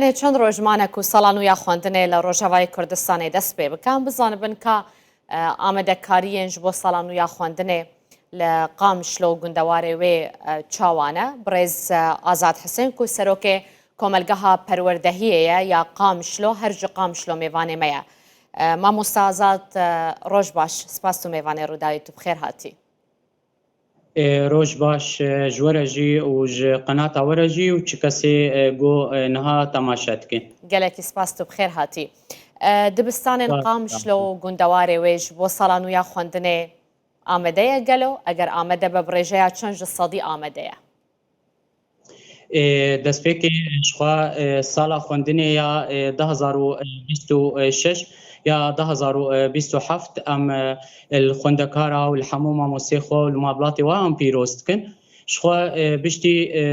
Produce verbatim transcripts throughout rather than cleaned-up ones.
Tenê çend roj mane ku sala nû ya xwendinê li Rojavayê Kurdistanê dest pê bike. Em bizanibin ka, e, amadekariyên ji bo sala nû ya xwendinê li Qamişlo û gundewarê wê, e, çawa ne. Birêz, e, Azad Hisên ku serokê Komelgeha Perwerdehiyê ye ya Qamişlo, her ji Qamişlo mêvanê me ye. E, mamoste Azad, e, roj baş, spas tu mêvanê Rûdawê tu bi xêr hatî. E, roj baş, e, ji we re jî û ji qenata we re jî û çi kesê, e, ku, e, niha temaşe dikin. Gelekî spas tu bi xêr hatî. E, dibistanên Qamişlo û gundewarê wê ji bo sala nû ya xwendinê amade ye gelo? Eger amade be, bi rêjeya çend ji sedî amade ye? E, destpêkê ji xwe, e, sala xwendinê ya, e, du hezar û bîst û şeş ya du hezar û bîst û heft em, e, li xwendekara û li hemû mamostê xwe û li malbatê we em pîroz dikin. Ji xwe, e, piştî, e,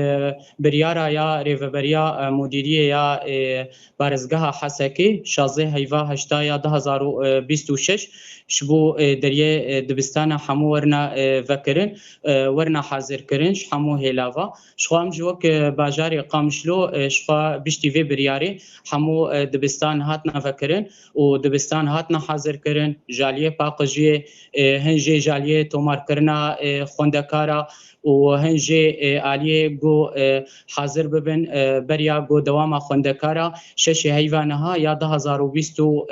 biryara ya rêveberiya, e, mudîriyê ya, e, parêzgeha Hesekê, şazdeh heyva heşta ya du hezar û bîst û şeş, ji bo, e, deriyê, e, dibistana hemû werna, e, vekirin, e, werna hazirkirin ji hemû hêlava. Ji xwe em jî wek, e, bajarê Qamişlo, e, ji xwe piştî vê biryarê hemû, e, dibistan hatine vekirin û dibistan hatine hazirkirin, ji aliyê paqijiyê, e, hin jê ji aliyê tomarkirina, e, xwendekara û hin jê, e, aliyê ku, e, hazir bibin, e, beriya ku dewama xwendekara şeşê heyva niha ya du hezar û bîst û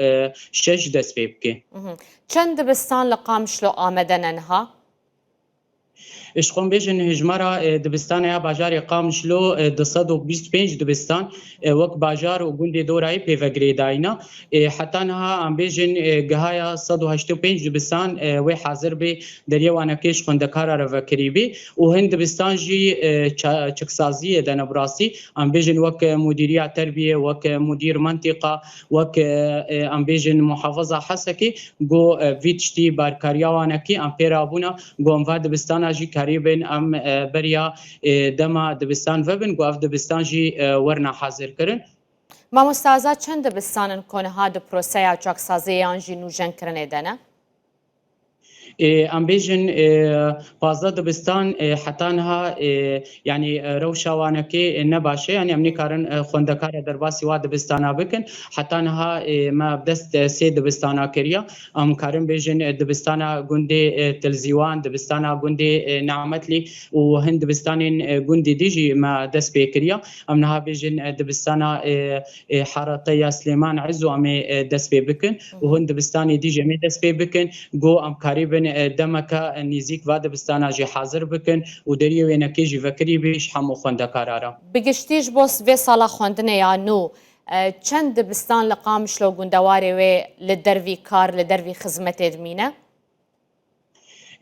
şeş dest pê bike. Mhm. Çend dibistan li Qamişlo amade ne niha? Ji xwe bêjin hijmara, e, dibistana ya bajarê Qamişlo, e, du sed û bîst û pênc dibistan, e, wek bajar û gundê Dorayê pê ve girêdayî ne. E, heta niha em bêjin, e, gihaya sed û heştê û pênc dibistan, e, wê hazir bê deriyê wanekê ji xwendekara re vekirî bê û hin dibistan jî, e, ça-, çiksaziyê de ne bi rastî. Em bêjin wek, e, mudîriya terbiyê, wek, e, mudîr mentîqa, wek, e, e, em bêjin muhafaza Hesekê, ku, e, vî tiştî barkariya wanekî em pê rabûna, ku em va dibistana jî karîbin em, e, beriya, e, dema dibistan vebin, ku ev dibistan jî, e, werna hazir kirin. Mamoste Azad, çend dibistan in ku niha di proseya çaksaziyê yan jî nûjenkirinê de ne? Ê, em bêjin, ê, pazdeh dibistan, ê, heta niha, ê, yanî, e, rewşa wanekê, e, ne baş e. Yanî em nikarin, e, xwendekara derbasî wa dibistana bikin. Heta niha, ê, me bi dest, e, sê dibistana kiriya. Em karin bêjin, e, dibistana gundê, e, Tilzîwan, dibistana gundê, e, Nimetlî û hin dibistanên, e, gundê dî jî me dest pê kiriya. Em niha bêjin, e, dibistana, e, e, Herata ya Silêman Ezo em ê, e, dest pê bikin û hin dibistanê dî jî em ê dest pê bikin. Ku em karîbin, e, demeke, e, nêzîk va dibistana jî hazir bikin û deriyê wênekê jî vekirî bê ji hemû xwendekara re. Bi giştî ji bo vê sala xwendinê ya nû, e, çend dibistan li Qamişlo gundewarê wê li dervî kar, li dervî xizmetê dimîne?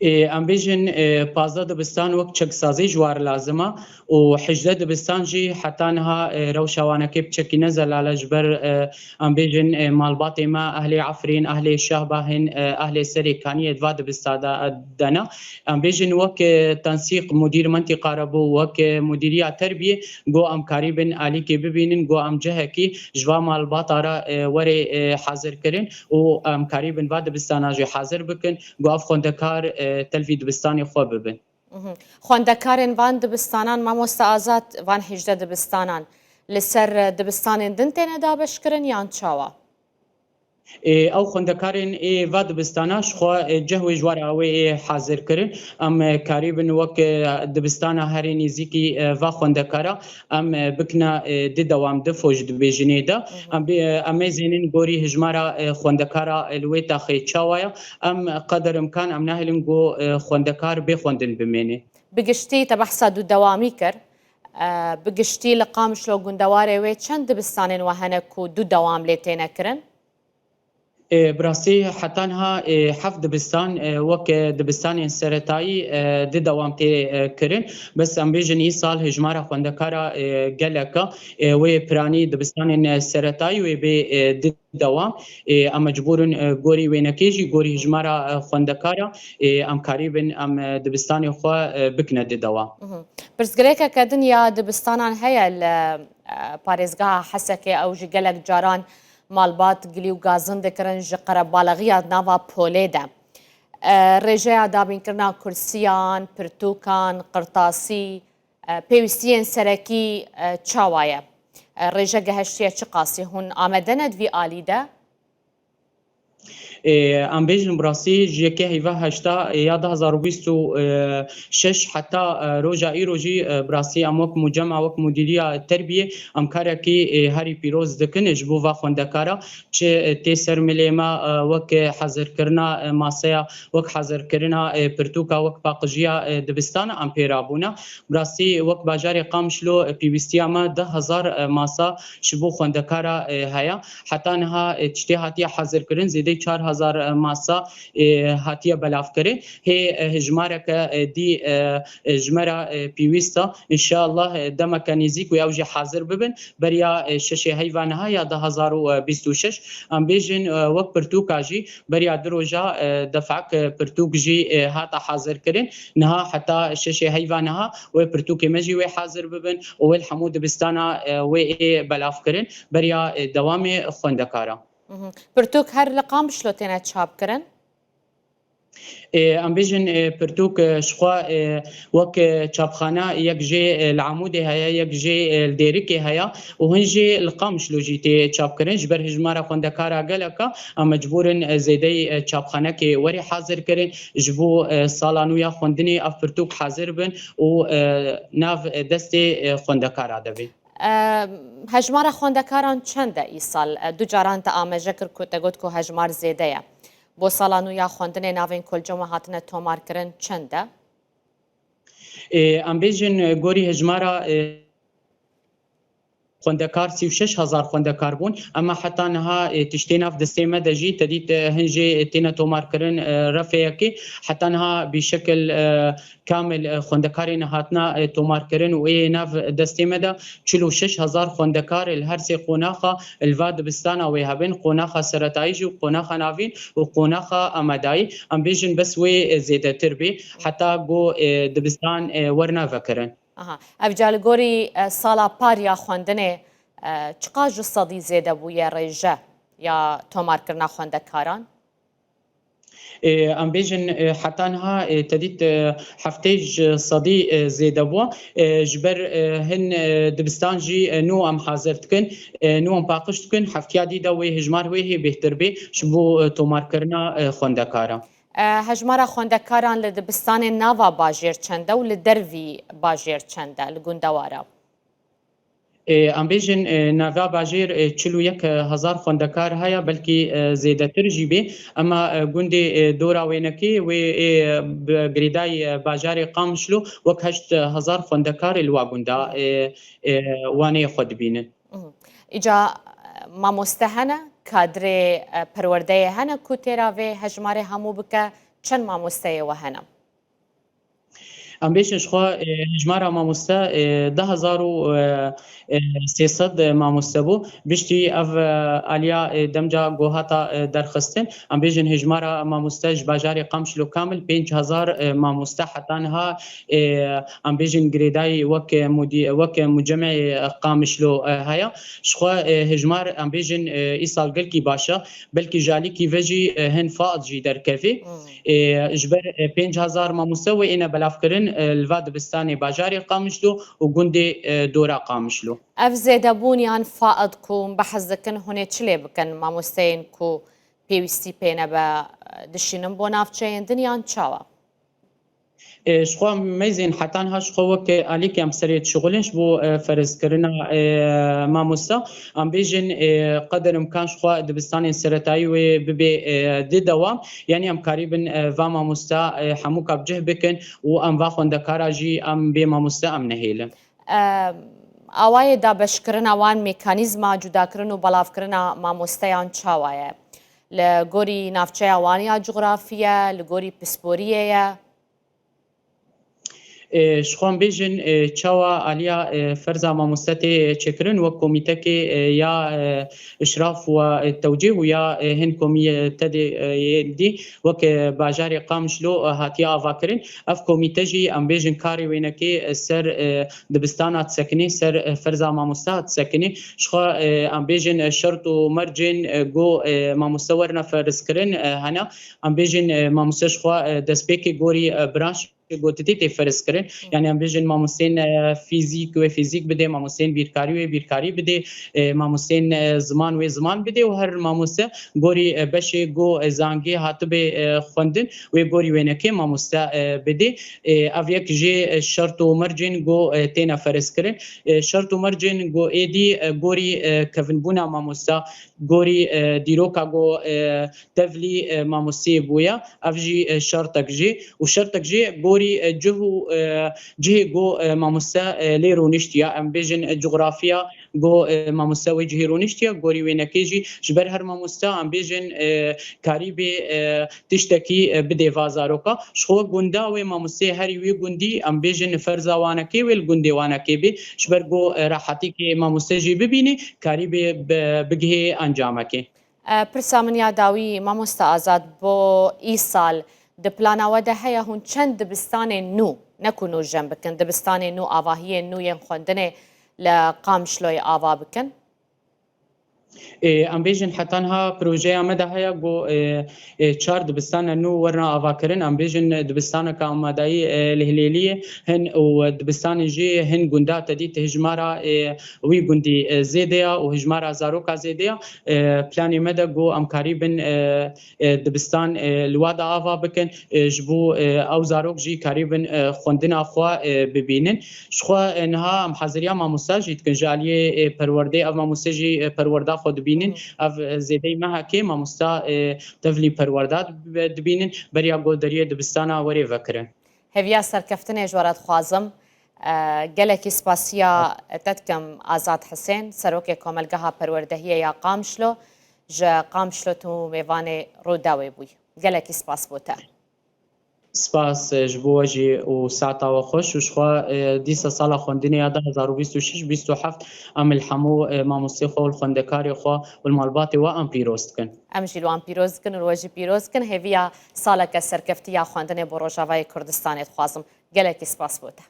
Ê, em bêjin, e, pazdeh dibistan wek çeksazî ji war lazim e û hejdeh dibistan jî heta niha, e, rewşa wanekê piçekî ne zelal e ji ber, e, em bêjin, e, malbatê me, ehlê Efrîn, ehlê Şehbahên, e, ehlê Serê Kaniyê di va dibista de, de ne. Em bêjin wek, e, tensîq mudîr mentîqa re bû, wek, e, mudîriya terbiyê, ku em karîbin alîkê bibînin, ku em cihekî ji va malbata re, e, were, e, hazir kirin û em karîbin va dibistana jî hazir bikin, ku ev xwendekar, e, telvî dibistanê xwe bibin. Mhm. Xwendekarên van dibistanan, mamoste Azad, van hejdeh dibistanan li ser, e, dibistanên din têne dabeşkirin yan çawa? Ê, ew xwendekarên ê va dibistana ji xwe, e, cih wê ji war awê ê hazir kirin. Em, e, karîbin wek, e, dibistana herê nêzîkî, e, va xwendekara em, e, bikine, e, di dewam di foj dibêjinê de. Em bê, e, em ê zênin gorî hijmara, e, xwendekara, e, li wê taxê çawa ye. Em qeder imkan em nahêlin ku, e, xwendekar bê xwendin bimêne. Bi giştî te behsa dûdewamî kir. E, bi giştî li Qamişlo gundewarê wê çend dibistanên we hene ku dûdewam lê têne kirin? E, bi rastî heta niha, e, heft dibistan, e, wek, e, dibistanên seretayî, e, di dewam tê, e, kirin. Bes em bêjin îsal hejmara xwendekara, e, gelek e. E, wê piranî dibistanên, e, seretayî wê bê, e, di dewam. E, em mecbûr in, e, gorî wênekê jî, gorî hejmara, e, xwendekara, e, em karîbin em, e, dibistanê xwe, e, bikine di dewam. Mhm. Pirsgirêkeke din ya dibistanan heye li, e, parêzgeha Hesekê, ew jî gelek caran malbat gilî û gazin dikirin ji qerebalexiya nava polê de. E, rêjeya dabînkirina kursiyan, pirtûkan, qirtasî, e, pêwîstiyên serekî, e, çawa ye? E, rêje gehiştiye çi qasî? Hûn amade ne di vî alî de? Ê, em bêjin, bi rastî ji yekê heyva heşta ya du hezar û bîst û şeş heta, e, roja îro jî, e, bi rastî em wek mucema, wek mudîriya terbiyê, em karekî, e, herî pîroz dikin ji bo va xwendekara. Çi, e, tê ser milê me, e, wek hezirkirina, e, maseya, wek hezirkirina, e, pirtûka, wek paqijiya, e, dibistana em pê rabûne. Bi rastî wek bajarê Qamişlo, e, pêwîstiya me du hezar, e, masa ji bo xwendekara, e, heye. Heta niha, e, tiştê hatiye hezirkirin, zêdeyî çar hezar, e, masa, e, hatiye belavkirin. Hê, e, hejmareke, e, dî, e, e, ji me re, e, pêwîst e. Înşallah, e, demeke nêzîk wê ew jî hazir bibin. Beriya, e, şeşê heyva niha ya du hezar û bîst û şeş, em bêjin, e, wek pirtûka jî beriya du roja, e, defek, e, pirtûk jî, e, hate hazirkirin. Niha heta şeşê heyva niha wê pirtûkê me jî wê hazir bibin û wê li hemû dibistana, e, wê ê belavkirin beriya, e, dewamê xwendekara. Mhm. Pirtûk her li Qamişlo têne çapkirin? Ê, em bêjin, ê, pirtûk, e, ji xwe, e, wek, e, çapxana yek jê, e, li Amûdê heye, yek jê, e, li Dêrikê heye û hin jê li Qamişlo jî tê çapkirin. Ji ber hejmara xwendekara gelek e, em mecbûr in, e, zêdeyî, e, çapxanekê werê hazir kirin. Ji bo, e, sala nû ya xwendinê ev pirtûk hazir bin û, e, nav, e, destê, e, xwendekara de bê. E, hejmara xwendekaran çend e îsal? E, du caran te amaje kir ku te got ku hejmar zêde ye. Bo sala nû ya xwendinê navên ku li cem we hatine tomarkirin çend e? Ê, em bêjin, e, gorî hejmara, e, xwendekar sî û şeş hezar xwendekar bûn. Ema heta niha, e, tiştê nav destê me de jî te dît, e, hin jê têne tomarkirin, e, refeyekê. Heta niha bîşekil, e, kamil, e, xwendekarê nehatina, e, tomarkirin û ê nav destê me de çil û şeş hezar xwendekar li her sê qonaxa li va dibistana wê hebin, qonaxa seretayî jî û qonaxa navîn û qonaxa amadayî. Em bêjin bes wê, e, zêdetir bê, heta ku, e, dibistan, e, werine vekirin. Aha. Ev ca li gorî, e, sala par ya xwendinê, e, çiqas ji sedî zêde bûye rêje ya tomarkirina xwendekaran? Ê, em bêjin, e, heta niha, e, te dît, e, heftê ji sedî, e, zêde bû. E, ji ber, e, hin, e, dibistan jî, e, nû em hazir dikin, e, nû em paqij dikin. Heftiya dî de wê hejmar wê hê bêhtir bê ji bo, e, tomarkirina, e, xwendekaran. E, hejmara xwendekaran li dibistanên nava bajêr çend e û li dervî bajêr çend e li gundewara? Ê, em bêjin, e, nava bajêr, e, çil û yek hezar xwendekar heye, belkî, e, zêdetir jî bê. Ema, e, gundê, e, dora wênekê wê, ê, bi girêdayî, e, bajarê Qamişlo wek heşt hezar xwendekar li wa gunda, e, e, waneyê xwe dibînin. Mhm. Îca, e, mamoste hene, kadrê, e, perwerdeyê hene ku têra vê hejmarê hemû bike, çend mamosteyê we hene? Em bêjin ji xwe, e, hejmara mamoste, e, du hezar û sê sed mamoste bû. Piştî ev, e, aliya, e, demca ku hata, e, derxistin. Em bêjin hejmara mamoste ji bajarê Qamişlo kamil pênc hezar, e, mamoste heta niha, e, em bêjin girêdayî wek, e, mudî-, wek, e, mucemeyê, e, Qamişlo, e, heye. Ji xwe, e, hejmar em bêjin, e, îsal gelkî baş e. Belkî ji alîkî ve jî, e, hin faid jî derkevê. Hmm. Ê, ji ber, e, pênc hezar mamoste wê êne belavkirin, e, li va dibistanê bajarê Qamişlo û gundê, e, dora Qamişlo. Ev zêdebûn yan faid ku behs dikin, hûn ê çi lê bikin mamosteyên ku pêwîstî pê nebe, e, dişînin bo navçeyên din yan çawa? E, ji xwe meyzên heta niha ji xwe wek alîkê em serê dişixulin ji bo, e, ferizkirina, e, mamoste. Em bêjin, e, qeder imkan ji xwe dibistanên seretayî wê bibe, e, di dewam. Yanî em karîbin, e, va mamoste, e, hemûka bi cih bikin û em va xwendekara jî em bê mamoste em nehêlin. E, awayê dabeşkirina wan, mekanîzma cudakirin û belavkirina mamosteyan çawa ye? Li gorî navçeya wan ya cografî ye, li gorî pisporiyê ye? E, ji xwe em bêjin, e, çawa aliya, e, ferza mamoste tê çêkirin, wek komîtekê, e, ya, e, îşraf û, e, tewcîh û ya, e, hin komîtedê, e, yê dî, wek, e, bajarê Qamişlo, e, hatiye avakirin. Ev komîte jî em bêjin karê wênekê, e, ser, e, dibistana disekinê, ser, e, ferza mamoste disekinê. Ji xwe, e, em bêjin, e, şert û mercên, e, ku, e, mamoste werine ferizkirin, e, hene. Em bêjin, e, mamoste ji xwe, e, destpêkê gorî, e, branş gotitî tê ferz kirin. Yani em bêjin mamostên, e, fîzîk wê fîzîk bidê, mamostên bîrkarî wê bîrkarî bidê, e, mamostên, e, ziman wê ziman bidê û her mamoste gorî, e, beşê go, e, zangê hatibê, e, xwendin wê gorî wênekê mamoste, e, bidê. E, ev yek jê, e, şert û mercên go, e, têne ferz kirin. E, şert û mercên go êdî, e, gorî, e, kevinbûna mamosta, gorî, e, dîroka go, e, tevlî, e, mamosteyê bûye. Ev jî, e, şertek jê û şertek jê gorî, e, cih û, e, cihê go, e, mamoste, e, lê rûniştiye. Em bêjin, e, cografiya go, e, mamoste wê cihê rûniştiye, gorî wênekê jî ji ber her mamoste em bêjin, e, karî bê, e, tiştekî, e, bidê va zaroka. Ji xwe gunda wê mamosteyê herî wî gundî em bêjin ferza wanekê wê li gundê wanekê bê. Ji ber go, e, rehetîkê mamoste jî bibînî, karî bê bi-, bigihê encamekê. E, pirsa min ya dawî, mamoste Azad, bo îsal di plana we de heye hûn çend dibistanên nû, ne ku nûjen bikin, dibistanên nû, avahiyên nû yên xwendinê li Qamişloyê ava bikin? Ê, em bêjin heta niha projeya me de heye ku, ê, ê, çar dibistana nû werna avakirin. Em bêjin dibistaneke amadayî, ê, li Hilêliyê hin û dibistanên jî hin gunda te dît hijmara, ê, wî gundî, ê, zêde ya û hijmara zaroka zêde ya. Ê, planê me de ku em karîbin, ê, ê, dibistan, ê, li wa de ava bikin, ê, ji bo, ê, ew zarok jî karîbin, ê, xwendina xwe, ê, bibînin. Ji xwe, e, niha em haziriya mamosta jî dikin. Ji aliyê, e, perwerdê ev mamoste jî, e, perwerda xwe dibînin. Hı. Ev, e, zêdeyî mehekê mamosta, e, tevlî perwerda dib-, dibînin. Beriya ku deriyê dibistana werê vekirin. Hêviya serkeftinê ji we re dixwazim. E, gelekî spasiya te dikim Azad Hisên, Serokê Komelgeha Perwerdehiyê ya Qamişlo. Ji Qamişlo tu mêvanê Rûdawê bûyî. Gelekî spas bo te. Spas, e, ji bo we jî û saeta we xweş û ji xwe, e, dîsa sala xwendinê ya du hezar û bîst û şeş bîst û heft em li hemû, e, mamostê xwe û li xwendekarê xwe û li malbatê we em pîroz dikin. Em jî li wan pîroz dikin û li we jî pîroz dikin. Hêviya saleke serkeftî ya xwendinê bo Rojavayê Kurdistanê dixwazim. Gelekî spas bo te.